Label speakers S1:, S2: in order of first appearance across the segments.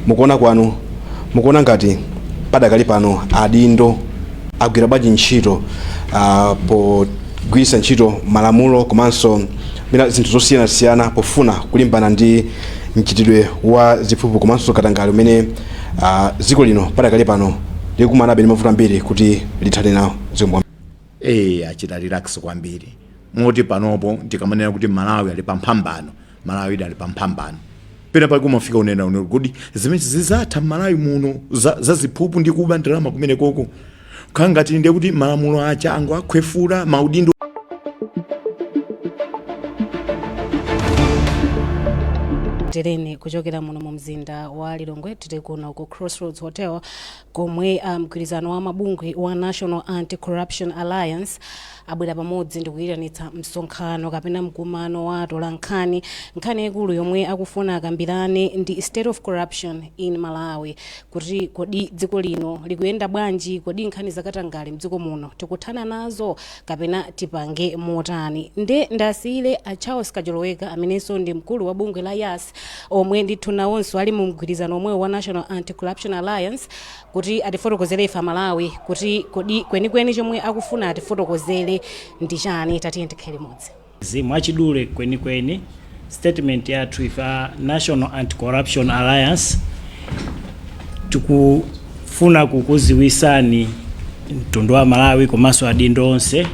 S1: Mukuona kwanu, mukuona ngati padakali pano adindo agwira bwanji ntchito pogwiritsa ntchito malamulo komanso mina zinthu zosiyanasiyana pofuna kulimbana ndi mchitidwe wa ziphuphu komanso katangale umene dziko lino padakali pano likumanabe ndi mavuto ambiri kuti lithane nawo? Zikomo.
S2: Achita relax kwambiri, moti panopo tikamanena kuti Malawi ali pamphambano, Malawi ali pamphambano. Pena pake umafika unena unena kuti zimene zizatha m'Malawi muno za ziphuphu ndi kuba ndalama kumene koko, kukhala ngati ndiye kuti malamulo aja angoakhwefula maudindo.
S3: Tereni kuchokera muno mu mzinda wa Lilongwe, tili kuno ku Crossroads Hotel komwe mgwirizano wa mabungwe wa National Anti-Corruption Alliance abwera pamodzi ndi kuyitanitsa msonkhano kapena mkumano wa atolankhani. Nkhani yaikulu yomwe akufuna akambirane ndi state of corruption in Malawi, kuti kodi dziko lino likuyenda bwanji? Kodi nkhani zakatangale mdziko muno tikuthana nazo kapena tipange motani? Nde ndasiyire a Charles Kajoloweka, amenenso ndi mkulu wa bungwe la YAS, omwe ndithu nawonso ali mu mgwirizano omwewo wa National Anti-Corruption Alliance, kuti atifotokozere ife Amalawi kuti kodi kwenikweni chomwe akufuna atifotokozere ndi chani. Tatiye tikhale limodzi.
S4: Mwachidule kwenikweni, statement yathu ife a National Anti-Corruption Alliance tikufuna kukuziwisani mtundu wa Malawi komanso adindo onse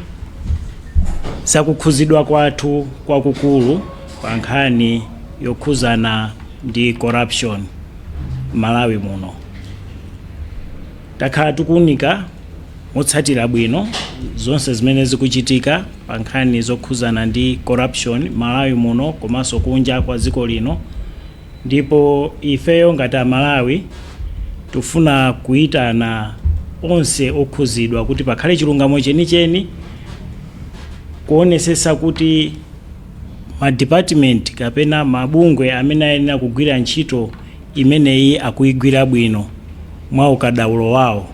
S4: zakukhuzidwa kwathu kwakukulu pa nkhani yokhuzana ndi corruption Malawi muno. Takhala tikuunika motsatira bwino zonse zimene zikuchitika pa nkhani zokhuzana ndi corruption Malawi muno komanso kunja kwa dziko lino, ndipo ifeyo ngati Amalawi tifuna kuyitana onse okhuzidwa kuti pakhale chilungamo chenicheni, kuonesesa kuti ma department kapena mabungwe amene ayenera kugwira ntchito imeneyi akuyigwira bwino mwa ukadaulo wawo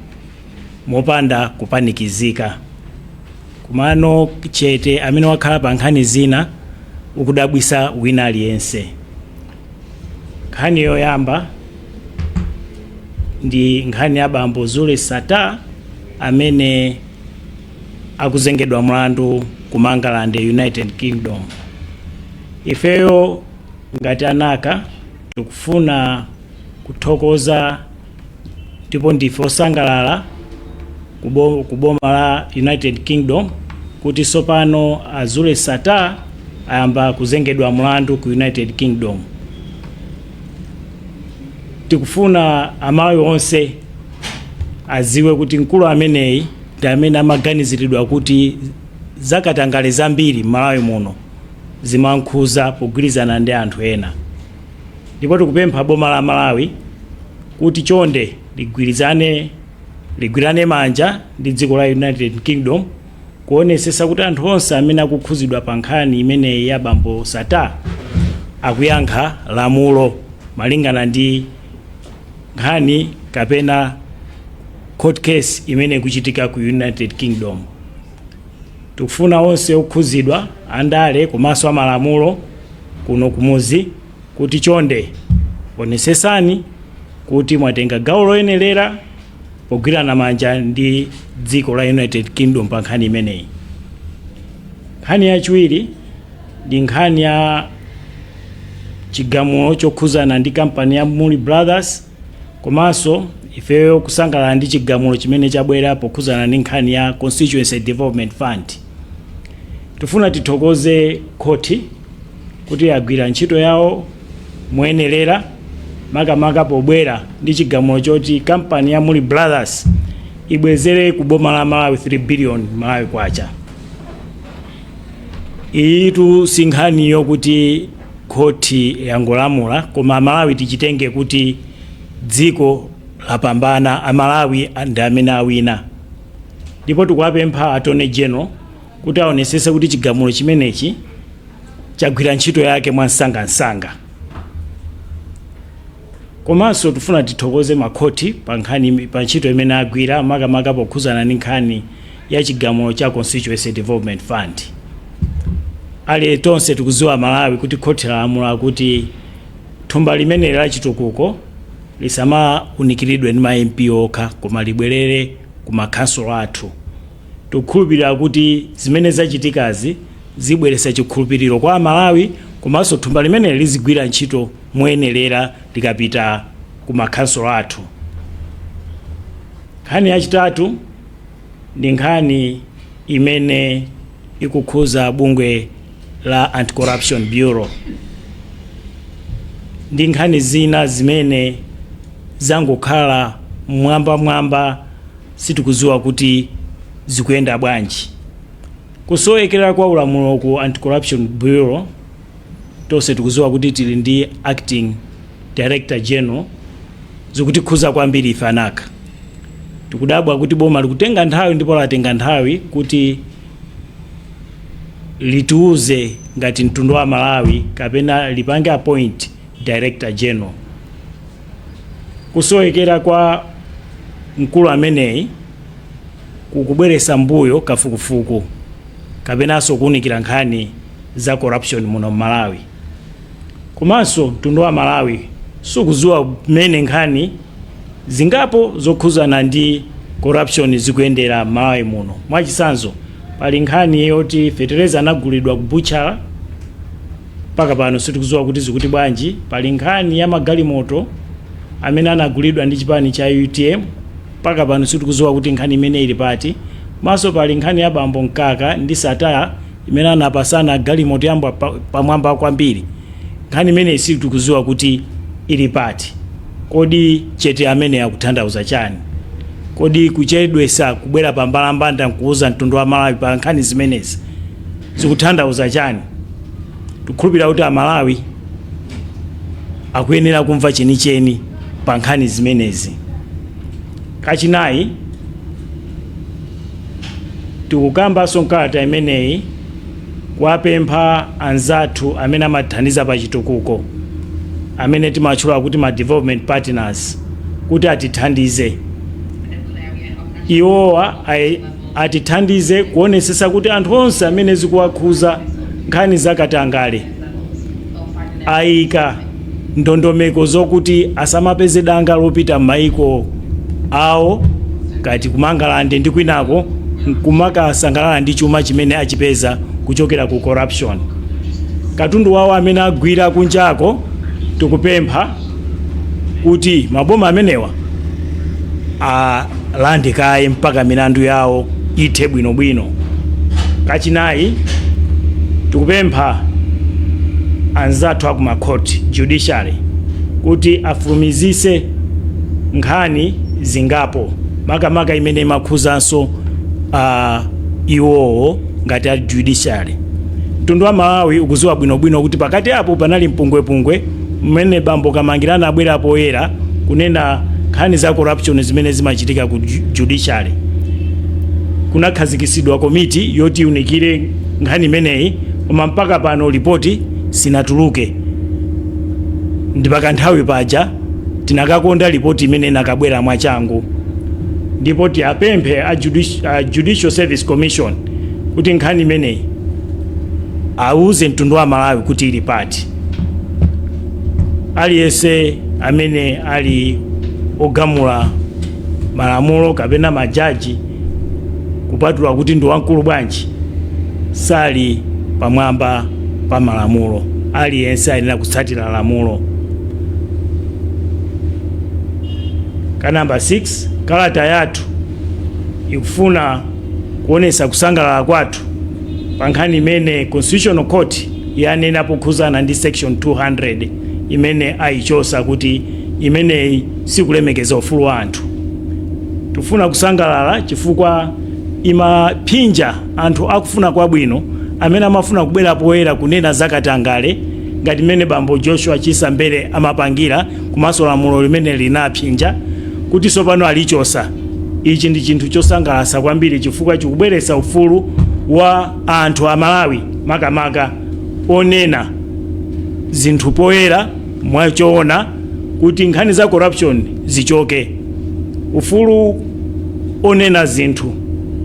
S4: mopanda kupanikizika. Kumano chete amene wakhala pa nkhani zina ukudabwisa wina aliyense. Nkhani yoyamba ndi nkhani ya bambo Zuneth Sattar amene akuzengedwa mlandu ku Mangalande, United Kingdom. Ifeyo ngati a NACA tikufuna kuthokoza ndipo ndife osangalala ku boma la United Kingdom kuti sopano a Zuneth Sattar ayamba kuzengedwa mlandu ku United Kingdom. Tikufuna Amalawi onse aziwe kuti mkulu ameneyi ndi amene amaganiziridwa kuti zakatangale zambiri m'Malawi muno zimankhuza pogwirizana ndi anthu ena, ndipo tikupempha boma la Malawi kuti chonde ligwirane manja ndi dziko la United Kingdom kuonesesa kuti anthu onse amene akukhuzidwa pa nkhani imeneyi ya bambo Sattar akuyankha lamulo malingana ndi nkhani kapena court case imene ikuchitika ku United Kingdom. Tikufuna onse okhuzidwa, andale komanso amalamulo kuno kumuzi, kuti chonde onesesani kuti mwatenga gawo loyenerera pogwirana manja ndi dziko la United Kingdom pa nkhani imeneyi. Nkhani yachiwiri ndi nkhani ya chigamulo chokhuzana ndi kampani ya Mulli Brothers, komanso ifeyo kusangalala ndi chigamulo chimene chabwera pokhuzana ndi nkhani ya Constituency Development Fund. Tifuna tithokoze khoti kuti agwira ntchito yawo moyenerera, makamaka pobwera ndi chigamulo choti kampani ya Mulli Brothers ibwezere ku boma la Malawi 3 billion Malawi kwacha. Iyitu si nkhani yokuti khoti yangolamula, koma Amalawi tichitenge kuti dziko lapambana, Amalawi ndi amene awina. Ndipo tikuwapempha Attorney General kuti aonesese kuti chigamulo chimenechi chagwira ntchito yake mwansangansanga. Komanso tifuna tithokoze makhoti pa nkhani, pa ntchito imene agwira, makamaka pokhuzana ndi nkhani ya chigamulo cha Constituency Development Fund. Ali tonse tikuziwa Malawi kuti khoti lalamula kuti thumba limeneli la chitukuko lisamaunikiridwe ndi ma MP okha, koma libwerere ku makhansolo athu. Tikukhulupirira kuti zimene zachitikazi zibweretsa chikhulupiriro kwa Amalawi, komanso thumba limene lizigwira ntchito moyenerera likapita ku makhansolo athu. Nkhani yachitatu ndi nkhani imene ikukhuza bungwe la Anti-Corruption Bureau ndi nkhani zina zimene zangokhala mwambamwamba, sitikudziwa kuti zikuyenda bwanji. Kusowekera kwa ulamulo ku Anti-Corruption Bureau, tonse tikudziwa kuti tili ndi acting director general, zikutikhuza kwambiri ife a NACA. Tikudabwa kuti boma likutenga nthawi, ndipo latenga nthawi kuti litiuze ngati mtundu wa Malawi kapena lipange appoint director general. Kusowekera kwa mkulu ameneyi kukubweretsa mbuyo kafukufuku kapenanso kuwunikira nkhani za corruption muno m'Malawi. Komanso mtundu wa Malawi sukudziwa mmene nkhani zingapo zokhuzana ndi corruption zikuyendera m'Malawi muno. Mwachitsanzo, pali nkhani yoti fetereza anagulidwa ku butchala, mpaka pano sitikudziwa kuti zikuti bwanji. Pali nkhani ya magalimoto amene anagulidwa ndi chipani cha UTM, mpaka pano sitikudziwa kuti nkhani imene ili pati. Komanso pali nkhani ya bambo Mkaka ndi Sattar imene anapasana galimoto yamba pamwamba kwambiri, nkhani imene sitikudziwa kuti ili pati. Kodi chete amene akutanthauza chani? Kodi kuchedwesa kubwera pa mbalambanda nkuuza mtundu wa Malawi pa nkhani zimenezi zikutanthauza chani? Tikukhulupirira kuti Amalawi akuyenera kumva chenicheni pa nkhani zimenezi. Kachinayi, tikukambanso nkalata imeneyi kuwapempha anzathu amene amathandiza pa chitukuko, amene timatchula kuti ma development partners, kuti atithandize. Iwowa atithandize kuonesesa kuti anthu onse amene zikuwakhuza nkhani zakatangale ayika ndondomeko zokuti asamapeze danga lopita m'mayiko awo ngati kumangalande ndi kwinako nkumakasangalala ndi chuma chimene achipeza kuchokera ku corruption. Katundu wawo amene agwira kunjako, tikupempha kuti maboma amenewa alande kaye mpaka milandu yawo ithe bwinobwino. Kachinayi, tikupempha anzathu akumakhoti, judiciary, kuti afulumizise nkhani zingapo, makamaka imene imakhuzanso iwowo ngati a judiciary. Mtundu wa Malawi ukuziwa bwinobwino kuti pakati apo panali mpungwepungwe mmene bambo Kamangirana abwera poyera kunena nkhani za corruption zimene zimachitika ku judiciary. Kunakhazikitsidwa komiti yoti iunikire nkhani imeneyi, koma mpaka pano ripoti sinatuluke. Ndi pakanthawi paja tinakakonda ripoti imene inakabwera mwachangu. Ndipo tiapemphe a Judicial Service Commission kuti nkhani imeneyi auze mtundu wa Malawi kuti ili pati. Aliyense amene ali ogamula malamulo kapena majaji, kupatula kuti ndi wamkulu bwanji, sali pamwamba pa malamulo. Aliyense ayenera kutsatira lamulo. Ka namba 6, kalata yathu ikufuna kuonesa kusangalala kwathu pa nkhani imene Constitutional Court yanena pokhuzana ndi section 200 imene ayichosa kuti imeneyi sikulemekeza ufulu wa anthu. Tifuna kusangalala chifukwa imaphinja anthu akufuna kwabwino amene amafuna kubwera poyera kunena zakatangale, ngati mmene bambo Joshua Chisambere amapangira. Komanso lamulo limene linaphinja kuti tsopano alichosa. Ichi ndi chinthu chosangalatsa kwambiri chifukwa chikubweretsa ufulu wa anthu Amalawi, makamaka onena zinthu poyera mwachoona, kuti nkhani za corruption zichoke. Ufulu onena zinthu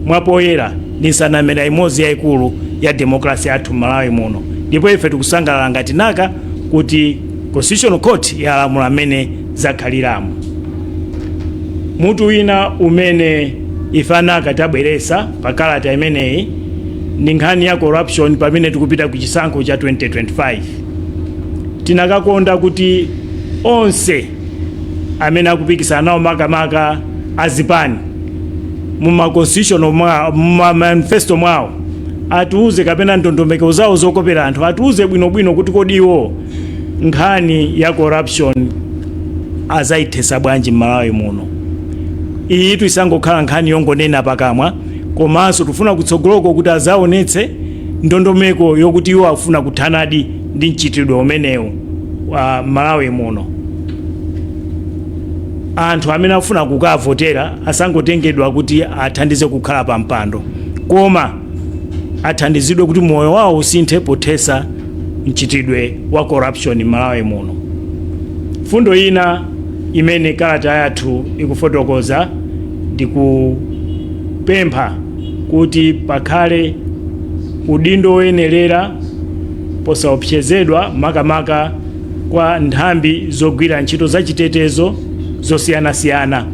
S4: mwapoyera ndi nsanamira imodzi yayikulu ya demokrasi yathu m'Malawi muno, ndipo ife tikusangalala ngati NACA kuti Constitutional Court yalamula mmene zakhaliramo. Mutu wina umene ife a NACA tabweresa pa kalata imeneyi ndi nkhani ya corruption. Pamene tikupita ku chisankho cha 2025, tinakakonda kuti onse amene akupikisana nawo, makamaka azipani, muma constitution mwawo, muma manifesto mwawo, atiuze, kapena ndondomeko zawo zokopera anthu, atiuze bwinobwino kuti kodi iwo nkhani ya corruption azayithesa bwanji m'Malawi muno. Iyi isangokhala nkhani yongonena pakamwa, komanso tifuna kutsogoloko kuti azaonetse ndondomeko yokuti iwo afuna kuthanadi ndi mchitidwe umenewu wa Malawi muno. Anthu amene afuna kukavotera asangotengedwa kuti athandize kukhala pa mpando, koma athandizidwe kuti moyo wawo usinthe pothesa mchitidwe wa corruption m'Malawi muno. Fundo ina imene kalata yathu ikufotokoza ndi kupempha kuti pakhale udindo woyenerera posaopsezedwa, makamaka kwa nthambi zogwira ntchito zachitetezo zosiyanasiyana.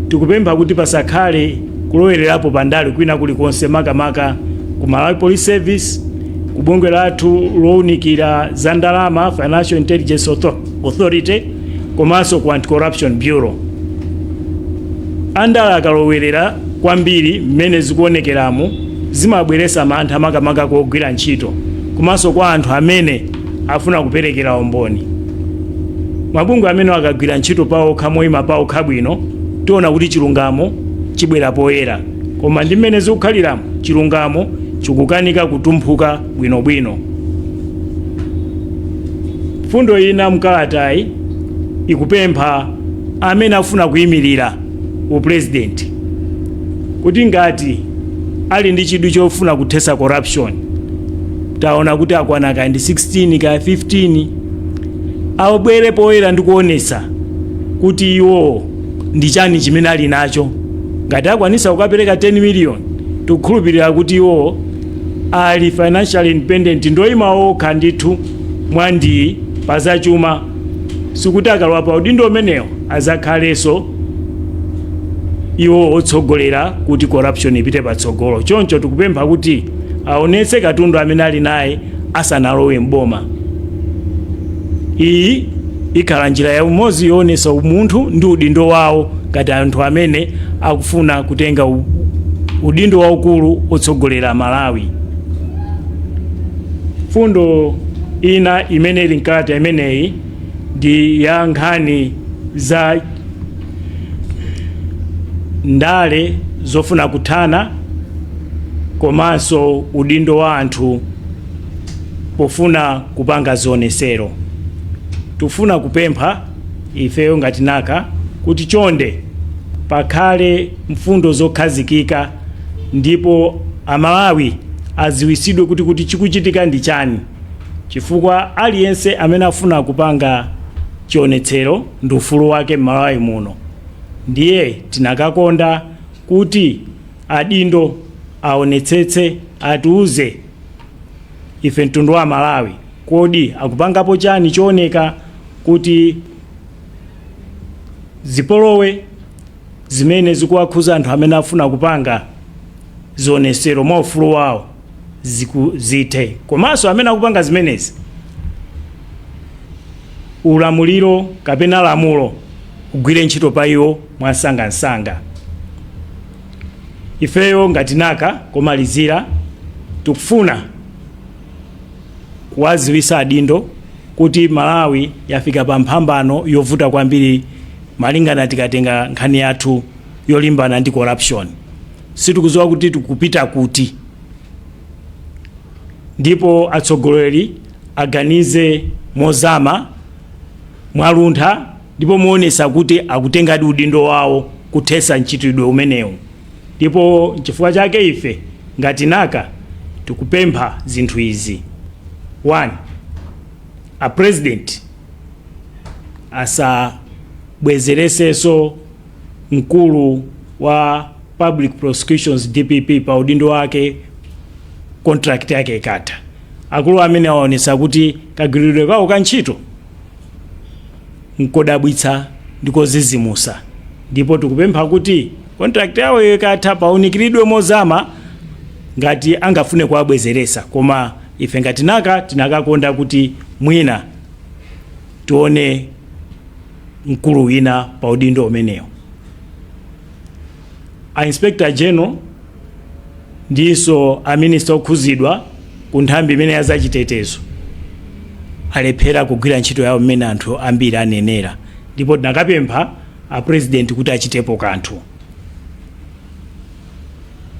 S4: Tikupempha kuti pasakhale kulowererapo pandale kwina kulikonse, makamaka ku Malawi Police Service, ku bungwe lathu lowunikira za ndalama, Financial Intelligence Authority, komanso ku Anti-Corruption Bureau. Andale akalowerera kwambiri mmene zikuonekeramo, zimabweresa mantha, makamaka kogwira ntchito komanso kwa anthu amene afuna kuperekera umboni. Mabungwe amene akagwira ntchito pawokha, moyima pawokha bwino, tiona kuti chilungamo chibwera poyera, koma ndi mmene zikukhaliramo, chilungamo chikukanika kutumphuka bwinobwino. Fundo ina mkalatayi ikupempha amene afuna kuyimirira upurezidenti kuti ngati ali ndi chidwi chofuna kuthesa corruption, taona kuti akwana kaya ndi 16 kaya 15, abwere poyera ndi kuonesa kuti iwo ndi chani chimene ali nacho. Ngati akwanisa kukapereka 10 million, tikukhulupirira kuti iwo ali financially independent, ndoyima okha ndithu mwandii pazachuma, sikuti akalowa pa udindo umenewo azakhalenso iwo otsogolera kuti corruption ipite patsogolo. Choncho tikupempha kuti aonetse katundu amene ali naye asanalowe mboma. Iyi ikhala njira ya umodzi yoonesa umunthu ndi udindo wawo ngati anthu amene akufuna kutenga udindo waukulu otsogolera Malawi. Fundo ina imene ili mkalata imeneyi ndi ya nkhani za ndale zofuna kuthana komanso udindo wa anthu pofuna kupanga zionesero. Tifuna kupempha ifeyo ngati NACA kuti chonde pakhale mfundo zokhazikika ndipo Amalawi aziwisidwe kuti chikuchitika ndi chani, chifukwa aliyense amene afuna kupanga chionetsero ndi ufulu wake m'Malawi muno. Ndiye tinakakonda kuti adindo aonetsetse, atiuze ife mtundu wa Malawi, kodi akupangapo chani chooneka kuti zipolowe zimene zikuwakhuza anthu amene afuna kupanga zionesero mwa ufulu wawo zithe, komanso amene akupanga zimenezi ulamuliro kapena lamulo ugwire ntchito pa iwo mwansangansanga. Ifeyo ngati NACA, komalizira, tikufuna kuwaziwisa adindo kuti Malawi yafika pa mphambano yovuta kwambiri malingana tikatenga nkhani yathu yolimbana ndi corruption. Sitikuziwa kuti tikupita kuti, ndipo atsogoleri aganize mozama, mwaluntha ndipo muonesa kuti akutengadi udindo wawo kuthesa mchitidwe umenewu. Ndipo chifukwa chake ife ngati NACA tikupempha zinthu izi: 1, a president asabwezeresenso mkulu wa Public Prosecutions, DPP, pa udindo wake contract yake ikatha. Akulu amene aonesa kuti kagwiridwe kawo ka ntchito Nkodabwitsa ndikozizimutsa, ndipo tikupempha kuti contract yawo ikatha paunikiridwe mozama ngati angafune kuwabwezeresa. Koma ife ngati NACA tinakakonda kuti mwina tione mkulu wina pa udindo umenewo. A Inspector General ndinso a minister okhuzidwa ku nthambi imene ya zachitetezo alephera kugwira ntchito yawo mmene anthu ambiri anenera, ndipo tinakapempha a President kuti achitepo kanthu.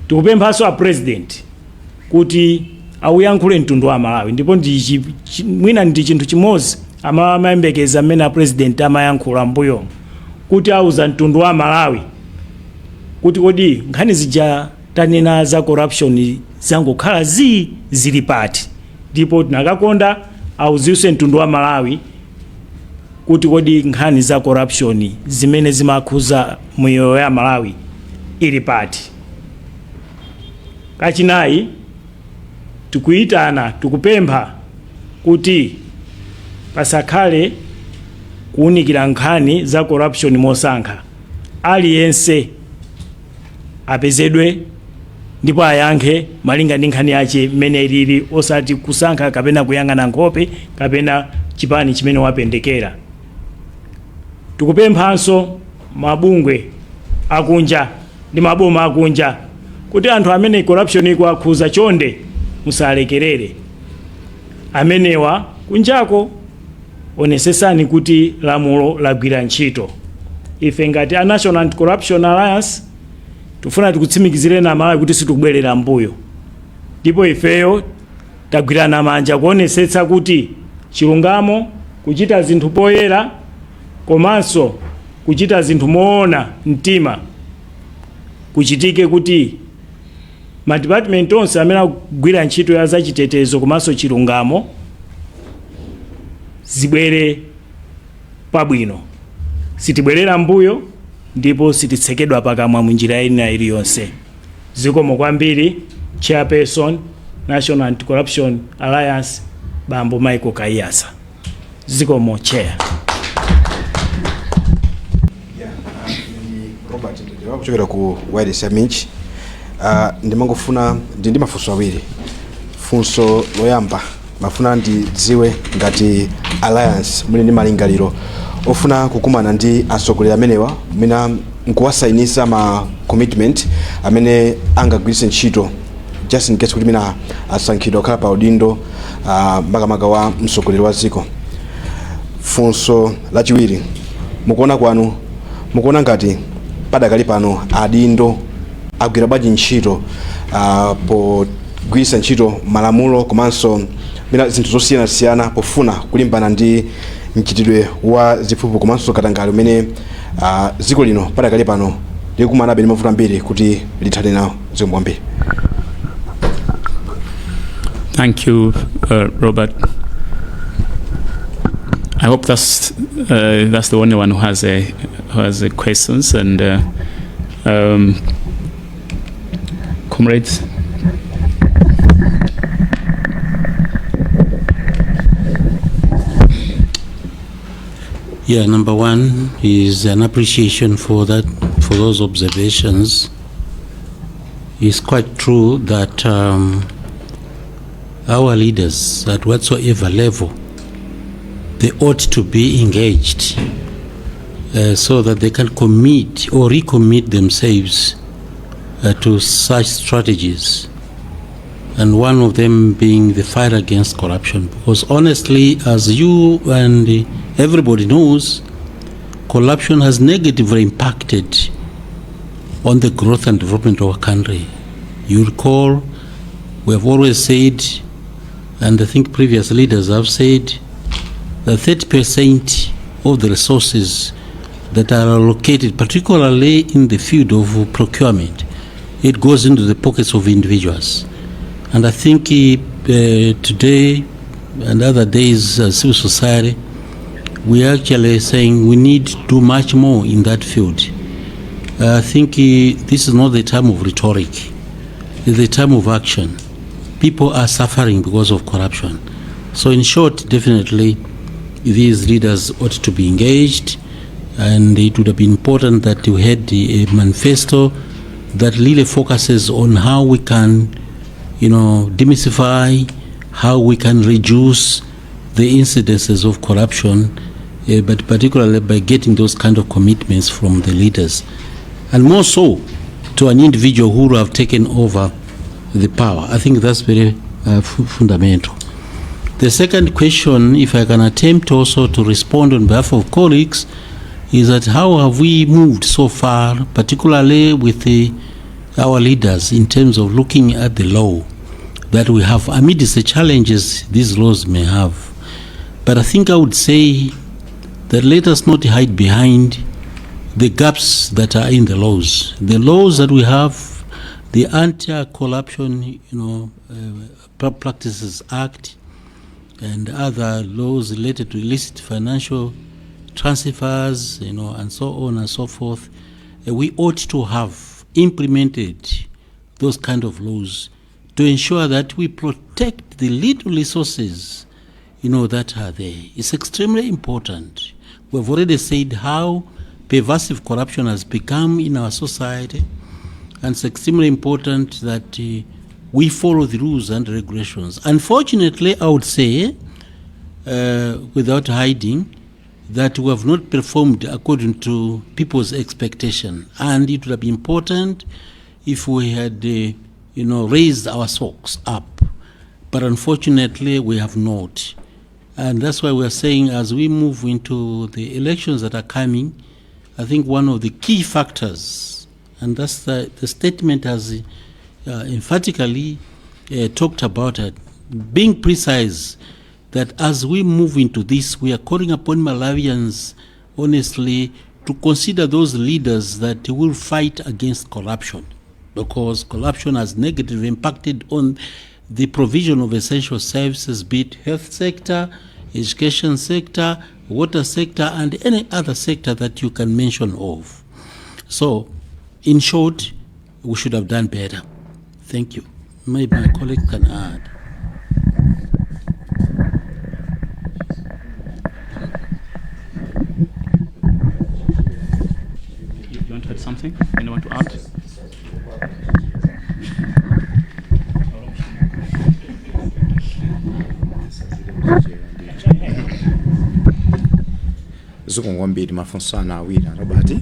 S4: Tikupemphanso a President kuti auyankhule mtundu wa Malawi, ndipo mwina ndi chinthu chimodzi amayembekeza mmene a President amayankhula mbuyomu kuti auza mtundu wa Malawi kuti kodi nkhani zija tanena za corruption zangokhala zili pati, ndipo tinakakonda auziwise mtundu wa Malawi kuti kodi nkhani za corruption zimene zimakhuza miyoyo ya Malawi ili pati. Kachinayi, tikuyitana, tikupempha kuti pasakhale kuwunikira nkhani za corruption mosankha. Aliyense apezedwe ndipo ayankhe malinga ndi nkhani yache mmene ilili, osati kusankha kapena kuyang'ana nkhope kapena chipani chimene wapendekera. Tikupemphanso mabungwe akunja ndi maboma akunja kuti anthu amene corruption ikuwakhuza, chonde musalekerere amenewa kunjako, onesesani kuti lamulo lagwira ntchito. Ife ngati a National Anti-Corruption Alliance tifuna tikutsimikizireni Amalawi kuti sitikubwerera mbuyo, ndipo ifeyo tagwirana manja kuonesetsa kuti chilungamo, kuchita zinthu poyera komanso kuchita zinthu moona mtima kuchitike, kuti madipatimenti onse amene akugwira ntchito ya zachitetezo komanso chilungamo zibwere pabwino. Sitibwerera mbuyo ndipo sititsekedwa pakamwa munjira ina iliyonse. Zikomo kwambiri. Chairperson, National Anti-Corruption Alliance, Bambo Michael Kaiyatsa. Zikomo, Chair.
S1: Robert Ndewa kuchokera ku Wireless ya Minch. Ndimangofuna ndi mafunso awiri. Funso loyamba, mafuna ndidziwe ngati Alliance muli ndi malingaliro ofuna kukumana ndi atsogoleri amenewa, mwina nkuwasayinisa ma commitment amene angagwiritse ntchito just in case kuti mina asankhidwa kukhala pa udindo, makamaka wa mtsogoleri wa dziko. Funso lachiwiri, mukuona kwanu, mukuona ngati padakali pano adindo agwira bwanji ntchito pogwiritsa ntchito malamulo komanso mina zinthu zosiyanasiyana pofuna kulimbana ndi mchitidwe wa ziphuphu komanso katangale umene dziko lino padakali pano likukumanabe ndi mavuto ambiri kuti lithane nawo? Zikomo kwambiri.
S5: Thank you, Robert. I hope that's the only one who has a questions and comrades.
S6: Yeah, number one is an appreciation for that, for those observations. It's quite true that our leaders at whatsoever level, they ought to be engaged so that they can commit or recommit themselves to such strategies. And one of them being the fight against corruption. Because honestly, as you and everybody knows, corruption has negatively impacted on the growth and development of our country. You recall, we have always said, and I think previous leaders have said, that 30% of the resources that are allocated, particularly in the field of procurement, it goes into the pockets of individuals. And I think today and other days as civil society, we are actually saying we need to do much more in that field. I think this is not the time of rhetoric. It's the time of action. People are suffering because of corruption. So in short, definitely, These leaders ought to be engaged, and it would have been important that we had a manifesto that really focuses on how we can, demystify, how we can reduce the incidences of corruption, but particularly by getting those kind of commitments from the leaders. And more so to an individual who would have taken over the power. I think that's very fundamental. The second question, if I can attempt also to respond on behalf of colleagues, is that how have we moved so far, particularly with our leaders, in terms of looking at the law that we have amidst the challenges these laws may have. But I think I would say that let us not hide behind the gaps that are in the laws. The laws that we have, the Anti-Corruption, Practices Act, and other laws related to illicit financial transfers, and so on and so forth. We ought to have implemented those kind of laws to ensure that we protect the little resources, that are there. It's extremely important. We've already said how pervasive corruption has become in our society, and it's extremely important that we follow the rules and regulations. Unfortunately, I would say, without hiding, that we have not performed according to people's expectation, and it would have been important if we had, raised our socks up. But unfortunately, we have not. And that's why we are saying, as we move into the elections that are coming, I think one of the key factors, and that's the statement has emphatically talked about it, being precise, that as we move into this, we are calling upon Malawians, honestly, to consider those leaders that will fight against corruption, because corruption has negatively impacted on the provision of essential services, be it health sector, education sector, water sector, and any other sector that you can mention of. So, in short, we should have done better. Thank you. Maybe my colleague can add.
S5: You want to add something? Anyone to add?
S2: Zikomo kwambiri. Mafunso ana awiri, Robert.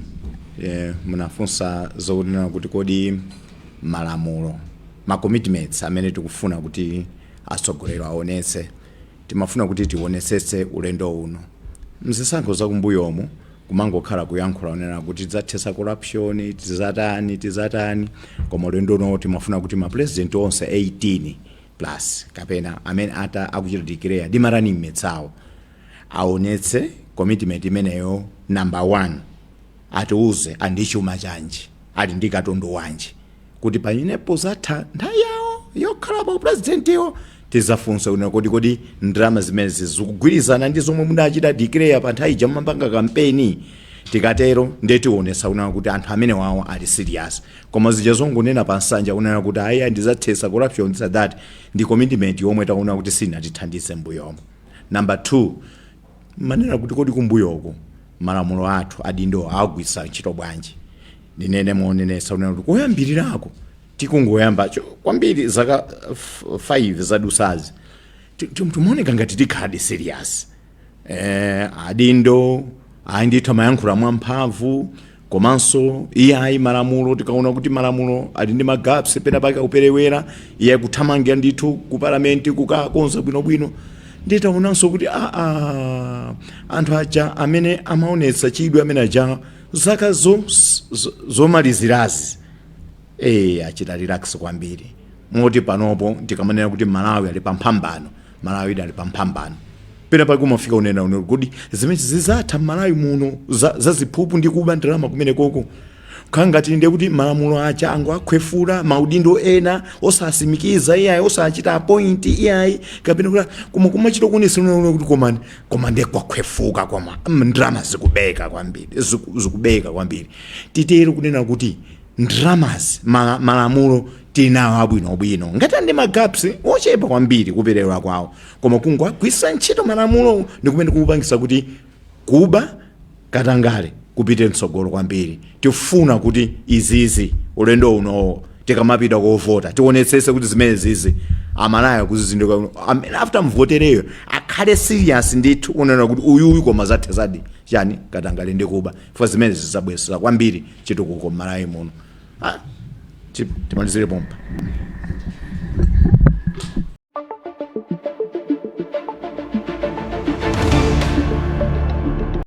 S2: Munafunsa zokunena kuti kodi malamulo, ma commitments amene tikufuna kuti atsogoleri aonetse. Timafuna kuti tionetsetse ulendo uno, mzisankho zakumbuyomu kumangokhala kuyankhula onena kuti tidzathetsa corruption, tizatani, tizatani, koma ulendo uno timafuna kuti ma president onse 18 plus kapena amene ata akuchita declare ndi ma running mates awo aonetse commitment imeneyo. Number one, atiuze andi chuma chanji, ali ndi katundu wanji, kuti pamenepo zatha nthawi yawo yokhala pa presidentiyo, tizafunsa kunena kuti kodi ndalama zimenezi zikugwirizana ndi zomwe munachita declare pa nthawi ija mumapanga kampeni? Tikatero ndiye tionetsa kunena kuti anthu amene wawo ali serious. Koma zija zongonena pa nsanja kunena kuti ayi, ndizathetsa corruption, this and that, ndi commitment yomwe taona kuti sinatithandize mbuyomo. Number two, manena kuti kodi kumbuyoko malamulo athu adindo agwisa ntchito bwanji? Ndinene monenesa kunena kuti koyambirirako tikungoyamba kwambiri zaka 5 zadusazi, timaoneka ngati tikhadi serious, adindo ayi ndithu amayankhula mwamphamvu, komanso iye ayi malamulo, tikaona kuti malamulo ali ndi ma gaps pena pake akuperewera, iye akuthamangira ndithu ku palamenti kukakonza bwinobwino. Nditaonanso kuti aa, anthu aja amene amaonetsa chidwi amene aja zaka zomalizirazi achita relax kwambiri, moti panopo tikamanena kuti Malawi ali pamphambano, Malawi ali pamphambano. Pena pake umafika unena unena kuti zimene zizatha m'Malawi muno za ziphuphu ndi kuba ndalama kumene koko, kukhala ngati ndiye kuti malamulo aja angoakhwefula, maudindo ena osasimikiza iyayi, osachita appoint iyayi, kapena kuti koma kumachita kuonesa unena kuti koma ndiye kwakhwefuka, koma ndalama zikubeka kwambiri, zikubeka kwambiri. Titero kunena kuti Ndalamazi, malamulo tinawo abwinobwino, ngati ndi ma gaps ochepa kwambiri kuperewera kwawo, koma kungwagwisa ntchito malamulo ndi kumene kukupangisa kuti kuba, katangale kupite mtsogolo kwambiri. Tifuna kuti izizi ulendo unowo tikamapita kovota tionetsese kuti zimene zizi Amalawi kuzizindika, amene after mvotereyo akhale serious ndithu unena kuti uyuyu koma zathe zadi chani, katangale ndi kuba, chifukwa zimene zizabwesera kwambiri chitukuko m'Malawi muno. Ah, timalizire pompa.